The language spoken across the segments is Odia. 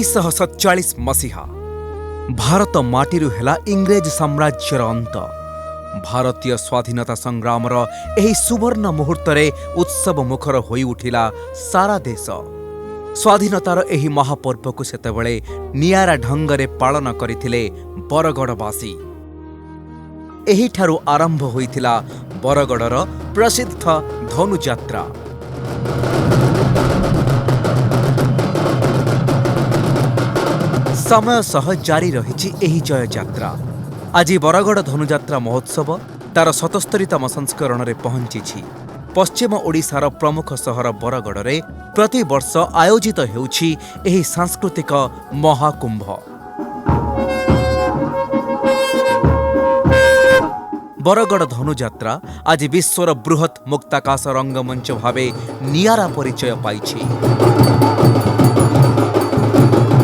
1947 ମସିହା ଭାରତ ମାଟିରୁ ହେଲା ଇଂରେଜ ସାମ୍ରାଜ୍ୟର ଅନ୍ତ। ଭାରତୀୟ ସ୍ୱାଧୀନତା ସଂଗ୍ରାମର ଏହି ସୁବର୍ଣ୍ଣ ମୁହୂର୍ତ୍ତରେ ଉତ୍ସବ ମୁଖର ହୋଇଉଠିଲା ସାରା ଦେଶ। ସ୍ୱାଧୀନତାର ଏହି ମହାପର୍ବକୁ ସେତେବେଳେ ନିଆରା ଢଙ୍ଗରେ ପାଳନ କରିଥିଲେ ବରଗଡ଼ବାସୀ। ଏହିଠାରୁ ଆରମ୍ଭ ହୋଇଥିଲା ବରଗଡ଼ର ପ୍ରସିଦ୍ଧ ଧନୁଯାତ୍ରା। ସମୟ ସହ ଜାରି ରହିଛି ଏହି ଜୟଯାତ୍ରା। ଆଜି ବରଗଡ଼ ଧନୁଯାତ୍ରା ମହୋତ୍ସବ ତାର 77ତମ ସଂସ୍କରଣରେ ପହଞ୍ଚିଛି। ପଶ୍ଚିମ ଓଡ଼ିଶାର ପ୍ରମୁଖ ସହର ବରଗଡ଼ରେ ପ୍ରତିବର୍ଷ ଆୟୋଜିତ ହେଉଛି ଏହି ସାଂସ୍କୃତିକ ମହାକୁମ୍ଭ। ବରଗଡ଼ ଧନୁଯାତ୍ରା ଆଜି ବିଶ୍ୱର ବୃହତ୍ ମୁକ୍ତାକାଶ ରଙ୍ଗମଞ୍ଚ ଭାବେ ନିଆରା ପରିଚୟ ପାଇଛି।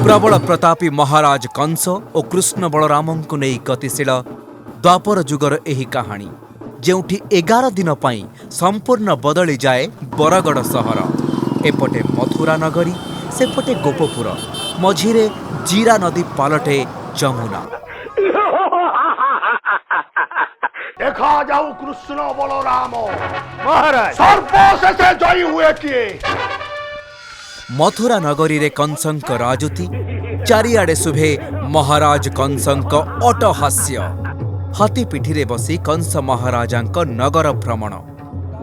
ପ୍ରବଳ ପ୍ରତାପୀ ମହାରାଜ କଂସ ଓ କୃଷ୍ଣ ବଳରାମଙ୍କୁ ନେଇ ଗତିଶୀଳ ଦ୍ୱାପର ଯୁଗର ଏହି କାହାଣୀ, ଯେଉଁଠି 11 ଦିନ ପାଇଁ ସମ୍ପୂର୍ଣ୍ଣ ବଦଳିଯାଏ ବରଗଡ଼ ସହର। ଏପଟେ ମଥୁରା ନଗରୀ, ସେପଟେ ଗୋପପୁର, ମଝିରେ ଜିରା ନଦୀ ପାଲଟେ ଯମୁନା। ଦେଖାଯାଉ କୃଷ୍ଣ ବଳରାମ ମହାରାଜ ସର୍ବଶେଷେ ଜୟୀ ହୁଏ କିଏ। ମଥୁରା ନଗରୀରେ କଂସଙ୍କ ରାଜୁତି, ଚାରିଆଡ଼େ ଶୁଭେ ମହାରାଜ କଂସଙ୍କ ଅଟହାସ୍ୟ। ହାତୀ ପିଠିରେ ବସି କଂସ ମହାରାଜାଙ୍କ ନଗର ଭ୍ରମଣ।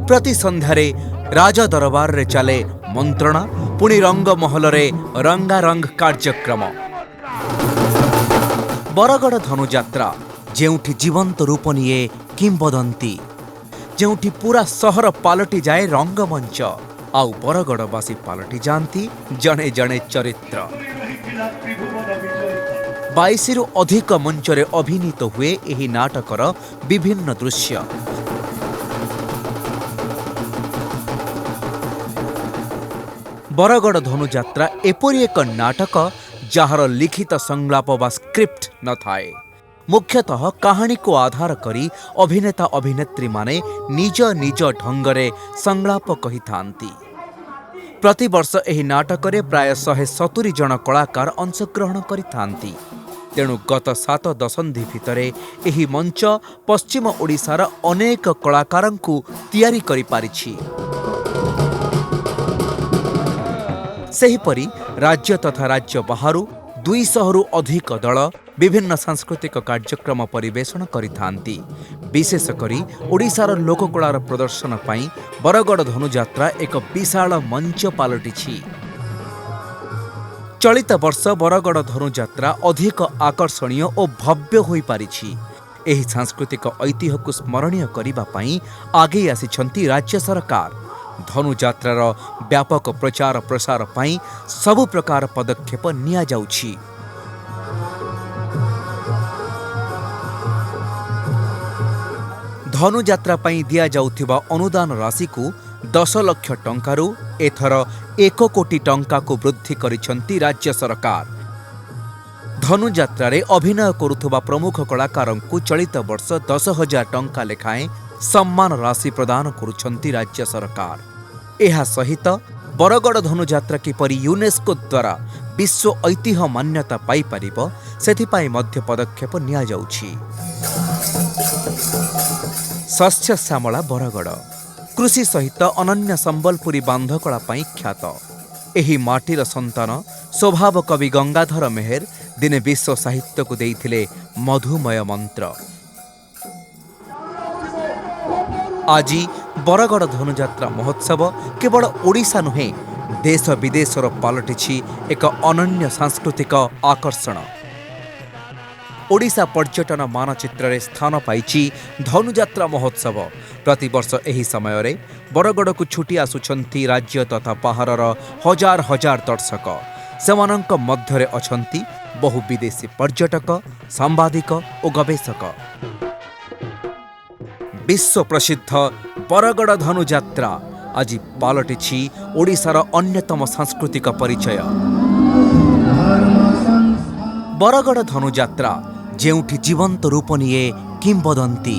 ପ୍ରତି ସନ୍ଧ୍ୟାରେ ରାଜ ଦରବାରରେ ଚାଲେ ମନ୍ତ୍ରଣା, ପୁଣି ରଙ୍ଗମହଲରେ ରଙ୍ଗାରଙ୍ଗ କାର୍ଯ୍ୟକ୍ରମ। ବରଗଡ଼ ଧନୁଯାତ୍ରା ଯେଉଁଠି ଜୀବନ୍ତ ରୂପ ନିଏ କିମ୍ବଦନ୍ତୀ, ଯେଉଁଠି ପୁରା ସହର ପାଲଟି ଯାଏ ରଙ୍ଗମଞ୍ଚ, ଆଉ ବରଗଡ଼ବାସୀ ପାଲଟି ଯାଆନ୍ତି ଜଣେ ଜଣେ ଚରିତ୍ର। 22ରୁ ଅଧିକ ମଞ୍ଚରେ ଅଭିନୀତ ହୁଏ ଏହି ନାଟକର ବିଭିନ୍ନ ଦୃଶ୍ୟ। ବରଗଡ଼ ଧନୁଯାତ୍ରା ଏପରି ଏକ ନାଟକ ଯାହାର ଲିଖିତ ସଂଳାପ ବା ସ୍କ୍ରିପ୍ଟ ନଥାଏ। ମୁଖ୍ୟତଃ କାହାଣୀକୁ ଆଧାର କରି ଅଭିନେତା ଅଭିନେତ୍ରୀମାନେ ନିଜ ନିଜ ଢଙ୍ଗରେ ସଂଳାପ କହିଥାନ୍ତି। ପ୍ରତିବର୍ଷ ଏହି ନାଟକରେ ପ୍ରାୟ 170 ଜଣ କଳାକାର ଅଂଶଗ୍ରହଣ କରିଥାନ୍ତି। ତେଣୁ ଗତ 7 ଦଶନ୍ଧି ଭିତରେ ଏହି ମଞ୍ଚ ପଶ୍ଚିମ ଓଡ଼ିଶାର ଅନେକ କଳାକାରଙ୍କୁ ତିଆରି କରିପାରିଛି। ସେହିପରି ରାଜ୍ୟ ତଥା ରାଜ୍ୟ ବାହାରୁ 200ରୁ ଅଧିକ ଦଳ ବିଭିନ୍ନ ସାଂସ୍କୃତିକ କାର୍ଯ୍ୟକ୍ରମ ପରିବେଷଣ କରିଥାନ୍ତି। ବିଶେଷ କରି ଓଡ଼ିଶାର ଲୋକକଳାର ପ୍ରଦର୍ଶନ ପାଇଁ ବରଗଡ଼ ଧନୁଯାତ୍ରା ଏକ ବିଶାଳ ମଞ୍ଚ ପାଲଟିଛି। ଚଳିତ ବର୍ଷ ବରଗଡ଼ ଧନୁଯାତ୍ରା ଅଧିକ ଆକର୍ଷଣୀୟ ଓ ଭବ୍ୟ ହୋଇପାରିଛି। ଏହି ସାଂସ୍କୃତିକ ଐତିହ୍ୟକୁ ସ୍ମରଣୀୟ କରିବା ପାଇଁ ଆଗେଇ ଆସିଛନ୍ତି ରାଜ୍ୟ ସରକାର। ଧନୁଯାତ୍ରାର ବ୍ୟାପକ ପ୍ରଚାର ପ୍ରସାର ପାଇଁ ସବୁ ପ୍ରକାର ପଦକ୍ଷେପ ନିଆଯାଉଛି। ଧନୁଯାତ୍ରା ପାଇଁ ଦିଆଯାଉଥିବା ଅନୁଦାନ ରାଶିକୁ 10 ଲକ୍ଷ ଟଙ୍କାରୁ ଏଥର 1 କୋଟି ଟଙ୍କାକୁ ବୃଦ୍ଧି କରିଛନ୍ତି ରାଜ୍ୟ ସରକାର। ଧନୁଯାତ୍ରାରେ ଅଭିନୟ କରୁଥିବା ପ୍ରମୁଖ କଳାକାରଙ୍କୁ ଚଳିତ ବର୍ଷ 10,000 ଟଙ୍କା ଲେଖାଏଁ ସମ୍ମାନ ରାଶି ପ୍ରଦାନ କରୁଛନ୍ତି ରାଜ୍ୟ ସରକାର। ଏହା ସହିତ ବରଗଡ଼ ଧନୁଯାତ୍ରା କିପରି ୟୁନେସ୍କୋ ଦ୍ୱାରା ବିଶ୍ୱ ଐତିହ୍ୟ ମାନ୍ୟତା ପାଇପାରିବ ସେଥିପାଇଁ ମଧ୍ୟ ପଦକ୍ଷେପ ନିଆଯାଉଛି। ଶସ୍ୟ ଶ୍ୟାମଳା ବରଗଡ଼ କୃଷି ସହିତ ଅନନ୍ୟ ସମ୍ବଲପୁରୀ ବାନ୍ଧକଳା ପାଇଁ ଖ୍ୟାତ। ଏହି ମାଟିର ସନ୍ତାନ ସ୍ୱଭାବ କବି ଗଙ୍ଗାଧର ମେହେର ଦିନେ ବିଶ୍ୱ ସାହିତ୍ୟକୁ ଦେଇଥିଲେ ମଧୁମୟ ମନ୍ତ୍ର। ଆଜି ବରଗଡ଼ ଧନୁଯାତ୍ରା ମହୋତ୍ସବ କେବଳ ଓଡ଼ିଶା ନୁହେଁ, ଦେଶ ବିଦେଶର ପାଲଟିଛି ଏକ ଅନନ୍ୟ ସାଂସ୍କୃତିକ ଆକର୍ଷଣ। ଓଡ଼ିଶା ପର୍ଯ୍ୟଟନ ମାନଚିତ୍ରରେ ସ୍ଥାନ ପାଇଛି ଧନୁଯାତ୍ରା ମହୋତ୍ସବ। ପ୍ରତିବର୍ଷ ଏହି ସମୟରେ ବରଗଡ଼କୁ ଛୁଟି ଆସୁଛନ୍ତି ରାଜ୍ୟ ତଥା ବାହାରର ହଜାର ହଜାର ଦର୍ଶକ। ସେମାନଙ୍କ ମଧ୍ୟରେ ଅଛନ୍ତି ବହୁ ବିଦେଶୀ ପର୍ଯ୍ୟଟକ, ସାମ୍ବାଦିକ ଓ ଗବେଷକ। ବିଶ୍ୱ ପ୍ରସିଦ୍ଧ ବରଗଡ଼ ଧନୁଯାତ୍ରା ଆଜି ପାଲଟିଛି ଓଡ଼ିଶାର ଅନ୍ୟତମ ସାଂସ୍କୃତିକ ପରିଚୟ। ବରଗଡ଼ ଧନୁଯାତ୍ରା ଯେଉଁଠି ଜୀବନ୍ତ ରୂପ ନିଏ କିମ୍ବଦନ୍ତୀ।